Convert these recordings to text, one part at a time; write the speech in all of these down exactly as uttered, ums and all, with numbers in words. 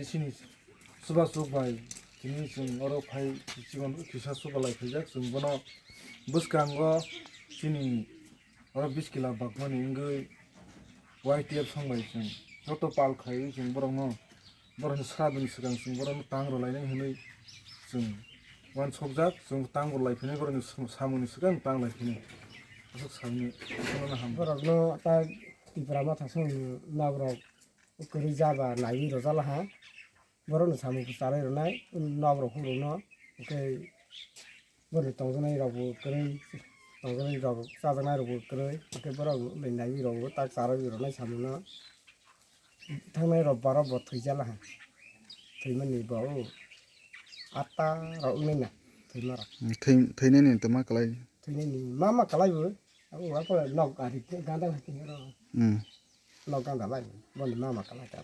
Chini chubasuk bai tini chwng oro phai chikon kisa chubalai phaijak, chwng bono bwskango chini oro bish kila bakmani wngwi Y T F song bai chwng joto pal khaiwi chwng borokno, borokni sradoni swkang chwng borokno tang rwlainai hwnwi chwng uansukjak, chwng tang rwlai phinai borokni samungni swkang tang lai phinai aswk sakni. Borokno ta Tipra Motha song nok rok kwrwi jaba naiwi rwjalaha. Borokno samung kwchalai rwnai, nok rok hurokno, hwnkhe borokni tongjaknai rokbo kwrwi, tongjaknai rok chajaknai rokbo kwrwi, hwnkhe borok naiwi rokbo tak charwi rwnai samungno. Thangnai rok baro bo thwijalaha, thwimani bo o atta rok wngnai na thwima rok. Thwi-, thwinani tongma kwlai. Thwinani mama kwlai bo. Abo abo nok ari ganda hai khe ro. Hmm. Nok ganda lai boni mama kwlai ta.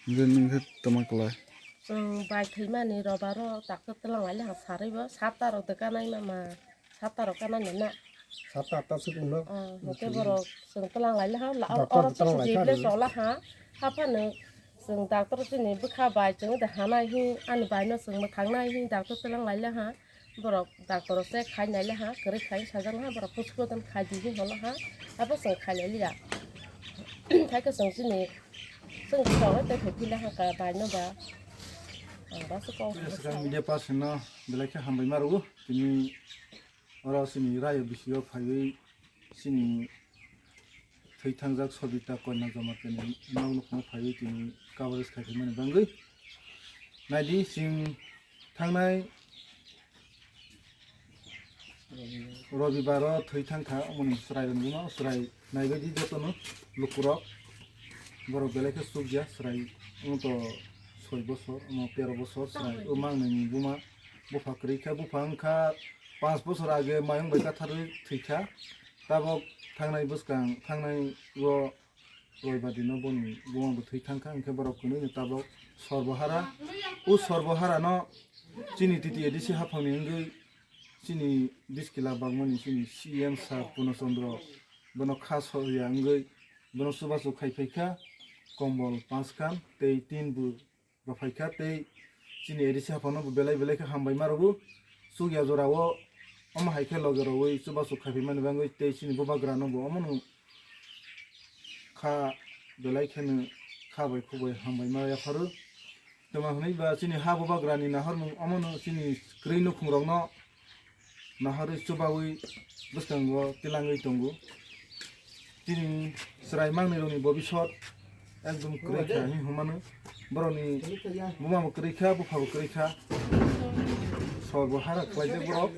Nge ningkhe tongma kwlai. Chwng bai thwimani robaro doctor twlang lai le ha sarwi bo satta rok de kanai mama. Satta rok kanai na. Satta atta sukung no. Ah, hote borok chwng twlang lai le ha. Doctor oro twlang lai kha. Chwng doctor chini bwkha bai chwng de hanai hi ani bai no chwng mwthang nai hi doctor twlang lai le ha. Borok doctor se khai nai le ha, kwrwi khai sajak ha, borok pusu pusu khai di hi holo ha, abo chwng khai nai liya. Khai khe chwng chini chwng chwng tei khai phi le ha ka bai no ba. Ang ba se kok. Swkang media person no belai khe hambai ma rwo, tini oro chini rayo bisi o phaiwi chini thwi thangjak Sobita Konya Jamatia ni nok nukhungo phaiwi tini coverage khai phaimani bangwi. Naidi chwng thangnai Robibar o thwi thangkha, omoni chwrai rwngno chwrai naibaidi jotono lukurok borok belai khe chukya chwrai wngto soi bosor, omo tero bosor chwrai o mangnini buma bupha kwrwi kha, bupha wngkha panch bosor age mayung bai katharwi thwikha. Tabok thangnai bwskang, thangnai o roibadi no boni buma bo thwi thangkha, hwnkhe borok kwnwi no tabok Sorbohara. O Sorbohara no chini T T A D C haphangni wngwi chini bish kila bagmani chini C M sir Purno Chandra bono kha soya wngwi bono chubachu khai phaikha, kombol panch khan tei tin bu rw phaikha tei chini A D C haphangno bo belai belai khe hambai ma rwgo. Chukya jorao omo hai khe loge rwui chubachu khai phaimani bagwi tei chini bubagrano bo omono kha belai kheno kha bai khuk bai hambai ma yapharo. Tamo hwnwi ba chini ha bubagrani nahormung omono chini kwrwi nukhungrokno nahorwi chubaui bwskango tilangwi tongo. Chini chwrai mangnwi rokni bobisot ekdom kwrwi kha hinwi hwnmano. Borokni buma bo kwrwi kha, bupha bo kwrwi kha. Sor bo hara khlaijak borok.